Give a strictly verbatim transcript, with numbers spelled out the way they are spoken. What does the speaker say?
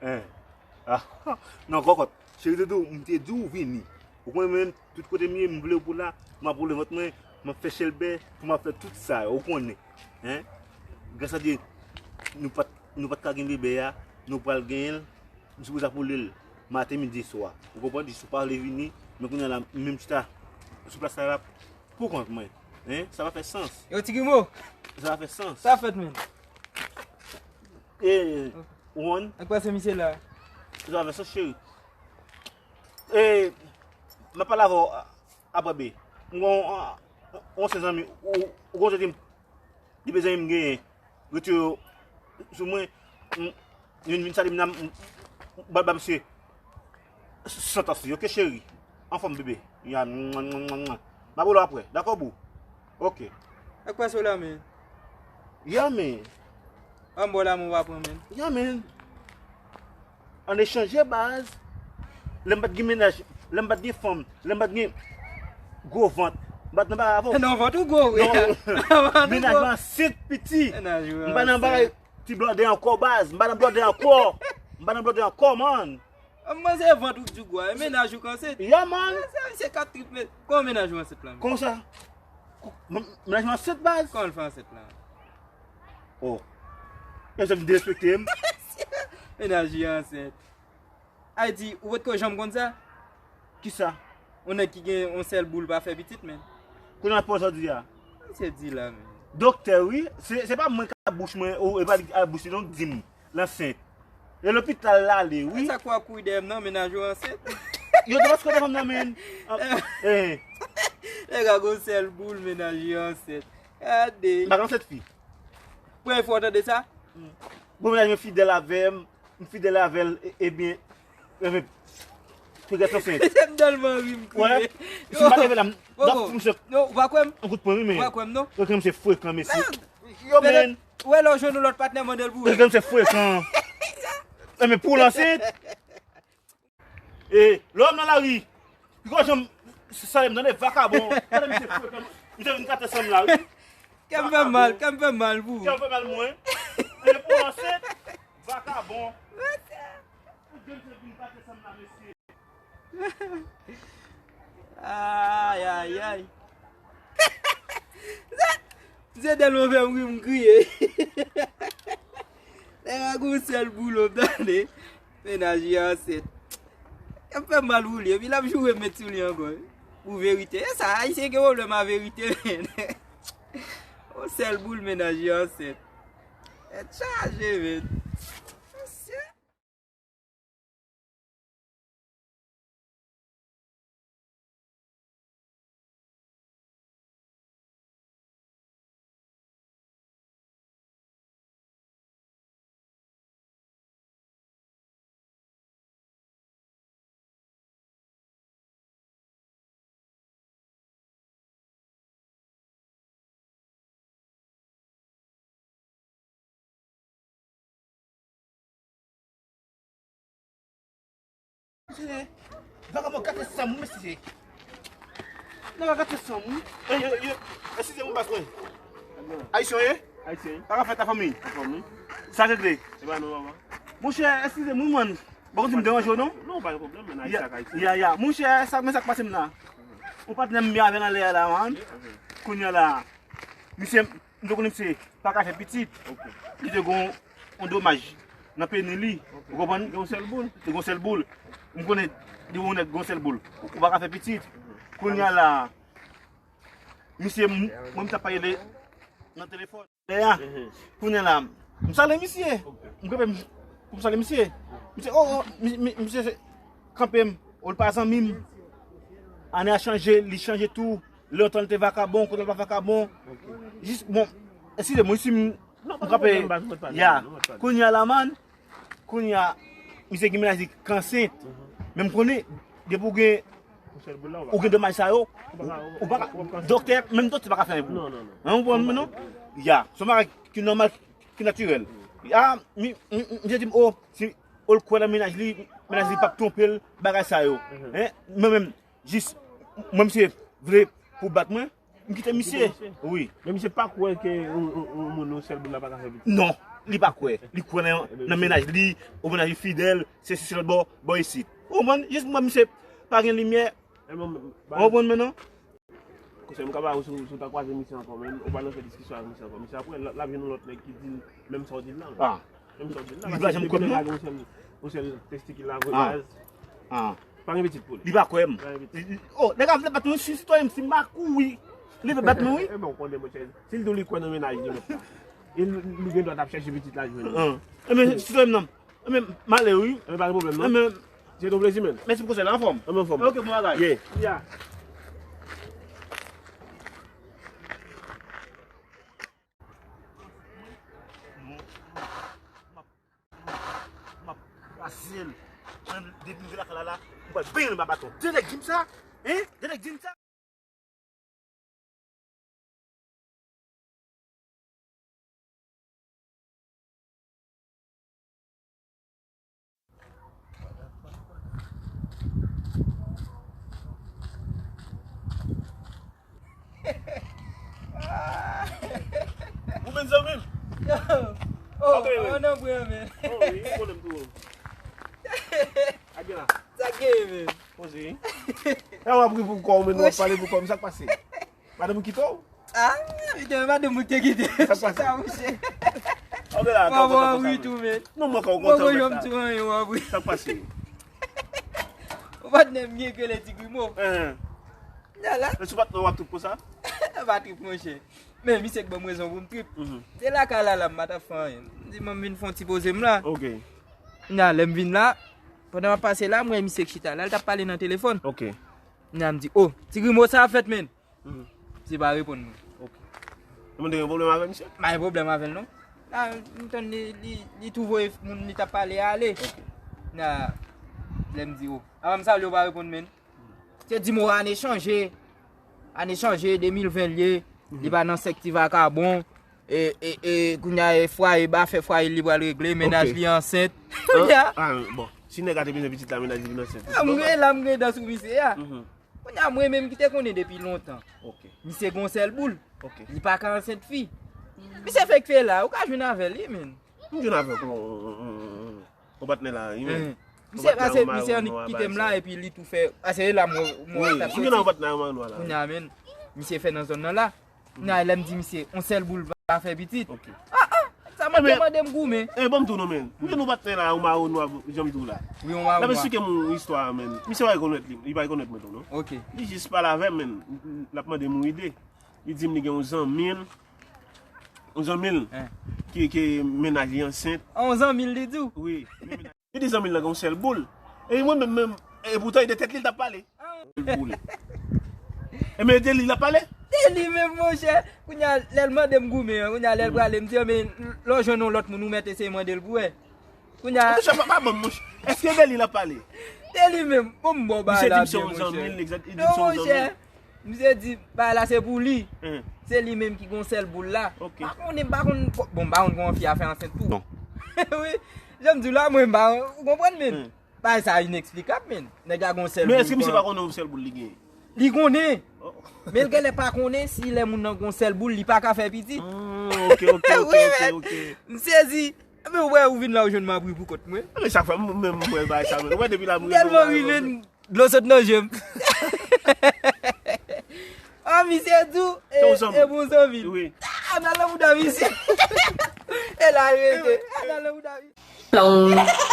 Hein. Ah, non, kòkòt. Cheri te di w, m te di w vini. Ou konnen mwen menm, tout kote m ye, m vle w pou la, m ap woule vant mwen, m ap fè chèlbè, pou m ap fè tout sa, ou konnen. Hein? Gras a Dye, nou pa t, nou pa t ka gen bebe a, nou pral genyen l, nou sipoze ap woule l maten, midi, swa. Ou konprann? Jis ou pa vle vini, men kounye a la, m menm chita sou plas la, la, pou kont mwen. Hein? Sa pa fè sans. Yo, Ti Grimo! Sa pa fè sans. Sa fèt, menn. E, ou konprann? Ak pase misye la. Sa pa fè sans, cheri. E, m ap pale avè w apre, be. M gon, on, on, on se zanmi, ou, ou gon zanmi, li bezwen m genyen. Retire yo sou mwen, m, youn vin salye m nan, m, m, ba, ba misye santans li, oke, cheri? Anfòm, bebe. Ya, mwa, mwa, mwa, mwa. M ap rele w apre, dakò, boo? Oke. Ak pase w la, men. Ya, men. An, m ba w lanmou, w pa pran, men. Ya, men. An echanje, baz. Lè m pa t gen mennaj, lè m pa t gen fanm, lè m pa t gen gwo vant, m pa t nan bagay avè w. Non, vant ou gwo, wi. Non. Vant ou gwo. Mennaj mwen ansent, piti. Mennaj ou ansent. M pa nan bagay ti blòdè ankò, baz. M pa nan blòdè ankò. M pa nan blòdè ankò, man. Mwen se vant ou k di w gwo a, e mennaj ou k ansent. Ya, man. Se, se kat trip, men. Kòman mennaj ou ansent la, men? Kòman sa? Ko-, men-, mennaj mwen ansent, baz. Kòman l fè ansent la? Oh. Èske w vin derespekte m? Mennaj li ansent. Ayiti, ou potko janm konn sa? Kisa? Yon nèg ki gen yon sèl boul pa fè pitit, men. Kounye a pou jodi a. Misye di la, men. Doktè, wi. Se, se pa mwen k ap bouch mwen, ou, e pa li k ap bouch li, non, k di m l ansent. E lopital l ale, wi. Sa k w ap kouri dèyè m nan, mennaj ou ansent? Yo te paske w te fanm nan, men. Ah, eh. Nèg la gon sèl boul, mennaj li ansent. Gade. M pa ka ansent fi. Premye fwa w tande sa? Bon, mennaj mwen fidèl avè m, m fidèl avè l, e, ebyen, ebyen, petet ansent. Mesye, m tèlman ri, m kriye. Wè, si m pa t leve la, m t ap fout misye. Non, ou pa kwè m? Yon kout pwen, wi, men. Ou pa kwè m, non? Ou kwè misye frekan, mesye. Yo, men. Ou wè lè w jwenn yon lòt patnè, mande l pou ou. Ou kwè misye frekan. Ebyen, pou l ansent. E, lè w nan lari, piko janm salye m, tande, vakabon. Tande, misye frekan, misye vin kate san m la, wi. Kè m fè mal, kè m fè mal pou ou. Kè m fè mal, mwen. E pou ansent, vakabon. Ou gen misye vin kate san m la, mesye. Ay, ay, ay. Misye tèlman fè m ri, m kriye. Nèg la gon sèl boul, tande. Mennaj li ansent. Ap fè mal pou li, epi l ap joure met sou li ankò. Pou verite. E sa, Ayisyen gen pwoblèm a verite, men. Yon sèl boul, mennaj li ansent. Tèt chaje, men. Mesye. Mesye, vakabon kate san m, mesye. Nèg la kate san m. Ey, ey, ey, eskize mwen, baz mwen. Ayisyen w ye? Ayisyen. Sa k ap fèt, lafanmi? Anfòm, wi. Sa k regle? E pa nou, papa. Monchè, eskize mwen, man. Bon, di m deranje w, non? Non, pa gen pwoblèm, men Ayisyen ak Ayisyen. Ya, ya. Monchè, sa, men sa k pase m la. Yon patnè m byen avè l anlè a la, man. Kounye a la, misye, m te konnen misye pa ka fè pitit. Li te gon yon domaj nan peni li. Ou konprann? Li gon sèl boul. Li gon sèl boul. M konnen li yon nèg gon sèl boul. Ou pa ka fè pitit. Kounye a la, misye, m-, mwen, m t ap pale nan telefòn. Lè a, kounye a la, m salye misye. M kanpe m, pou m salye misye. Misye, oh, oh, mi-, mi-, misye se, kanpe m. Oh, l pa zanmi m. Ane a chanje, li chanje tou. Lontan l te vakabon, kounye a l pa vakabon. Jis, bon, eskize mwen, si m, m kanpe, ya, kounye a la, man, kounye a, misye gen mennaj li k ansent. Men m konnen, depi w gen, ou gen domaj sa yo, ou pa ka, doktè, menm doktè pa ka fè anyen pou ou. Ou konprann mwen, non? Ya, se yon bagay ki nòmal, ki natirèl. Ya, mi, mi, mi, misye di m, oh, si, oh, l kwè nan mennaj li, mennaj li p ap twonpe l, bagay sa yo. Hein? Mwen menm, jis, mwen, misye vle pou bat mwen, m kite misye. Wi. Men misye pa kwè ke yon, yon, yon moun yon sèl boul la pa ka fè pitit. Non. Li pa kwè. Li kwè nan, nan mennaj li, ou mennaj li fidèl, se sesi lòt bò, bò isit. Ou konprann? Jis mwen, misye pa gen limyè. Ou konprann menm non? Konsèy m ka ba ou, si w ta kwaze misye ankò, men ou pa nan fè diskisyon ak misye ankò. Misye apre, l ap jwenn yon lòt nèg ki di l menm sa w di l la. Menm sa w di l la. Li pa janm kwè m non. Yon sèl, yon sèl testikil la vre baz. Pa gen pitit pou li. Li pa kwè m. Oh, nèg ap vle bat mwen si sitwayen m, si m pa kouri. Li vle bat mwen wi. Ebyen, ou konnen, monchè. Si l di w li kwè nan mennaj li, mèt la. E li, li gen dwa t ap chèche pitit la jwenn li. Ebyen, sitwayen m nan. Ebyen, m ale wi. Ebyen, pa gen pwoblèm non. Ebyen, se te yon plezi, men. Mèsi pou konsèy la, anfòm. Ebyen, anfòm. Ok, bon bagay. Yeah. M ap kraze l. Mwen, depi m rive lakay la, la, m pral benyen l anba baton. De nèg di m sa, hein? De nèg di m sa. Ou menm zanmi m? Yo! Oh, oh, non, bro, men. Oh, wi, ou konnen m tou. Sa gen, men. Poze. E w ap ri pou kò w, men w ap pale pou kò m. Sa k pase? Madanm ou kite w? Ah, li te madanm ou te kite. Sa k pase? Sa, monchè. Anbe la, mwen kontan konsa, wi, tou, men. Non, mwen kontan, mwen kontan. Sa k pase? Ou patnè m gen kele Ti Grimo. Hein. Nala. Men sou patnè w ap trip konsa? Pa trip, monchè. Men misye k ban m rezon pou m trip. Se lakay la, la, m pa t ap fè anyen. M di, "Mwen vin fè yon ti poze m la." Ok. Nala, lè m vin la, pandan m ap pase la, m wè misye k chita la, l t ap pale nan telefòn. Ok. Nala, m di, "Oh, Ti Grimo, sa ap fèt, men?" Misye pa reponn mwen. Ok. Ou te gen pwoblèm avè misye? M pa gen pwoblèm avè l, non. La, m tann li, li, li tou voye moun li t ap pale a ale. Ok. Nala, lè m di, "Oh." Avan m salye, ou pa reponn, men. Se di m, "Oh, ane chanje. Ane chanje, de mil ven l ye. Li pa nan sèk ti vakabon. E, e, e, kounye a, e fwaye, afè fwaye li pral regle, mennaj li ansent." Kounye a. Ah, bon. Si nèg la te bezwen pitit la, mennaj li vin ansent. Ah, m gen la, m gen dan sou misye a. Kounye a, mwen menm ki te konnen depi lontan. Ok. Misye gon sèl boul. Ok. Li pa ka ansent fi. Misye fèk fè la, ou ka jwenn avè l, wi, men. M jwenn avè w. Ou patnè la, wi, men. Misye, pase misye annik kite m la, epi li tou fè, pase e la mwen, mwen tap soti. Ou gen nan patnè a mwen la. Kounye a, men, misye fè nan zòn nan la. Kounye a, lè m di misye, on sèl boul pa fè pitit. Ok. Ah, ah, sa mwen te mande m goumen. Eh, ban m tou non, men. M gen yon patnè la, yon mawon nwa, jan m di w la. Wi, yon mawon nwa. L ap esplike m yon istwa, men. Misye pa rekonèt li, li pa rekonèt mwen tou, non. Ok. Li jis pale avè m, men. L ap mande m yon ide. Li di m li gen yon zanmi l, yon zanmi l ki, ki mennaj li ansent. Yon zanmi l, li di w? Wi. Li di zanmi l nan gen yon sèl boul. E mwen menm, menm, e poutan e de tèt li l t ap pale. Boul. E men de li l ap pale? De li menm, monchè. Kounye a, lè l mande m goumen an, kounye a, lè l prale, m di, men, lè w jwenn yon lòt moun, ou mèt eseye mande l pou wè. Kounye a. Monchè, pa, pa ban m, monchè. Èske de li l ap pale? De li menm. Bon, m ba w bagay la byen, monchè. Misye di m se yon zanmi l, egzat, li di m se yon zanmi l. Non, monchè. Misye di, bagay la se pou li. Se li menm ki gon sèl boul la. Ok. Pa konnen, m pa konn, bon, m pa konn kòman fi a fè ansent tou. Non. Wi, jan m di w la, mwen, m pa, ou konprann, men. Bagay sa ineksplikab, men. Nèg la gon sèl boul. Men èske misye pa konnen yon sèl boul li genyen? Li konnen. Oh. Men l genlè pa konnen si lè moun nan gon sèl boul, li pa ka fè pitit. Ah, ok, ok, ok, ok, ok. Wi, men. M sezi. Men w wè, ou vin la, ou jwenn m ap ri pou kont mwen. Men chak fwa, m, men m wè bagay sa, men. Ou wè depi la, m ri. M tèlman ri, men. Dlo sot nan je m. Ah, misye di w, e, e bon zanmi l. Wi. Ah, nan lanmou dan misye. E la l rete. Ah, nan lanmou dan misye.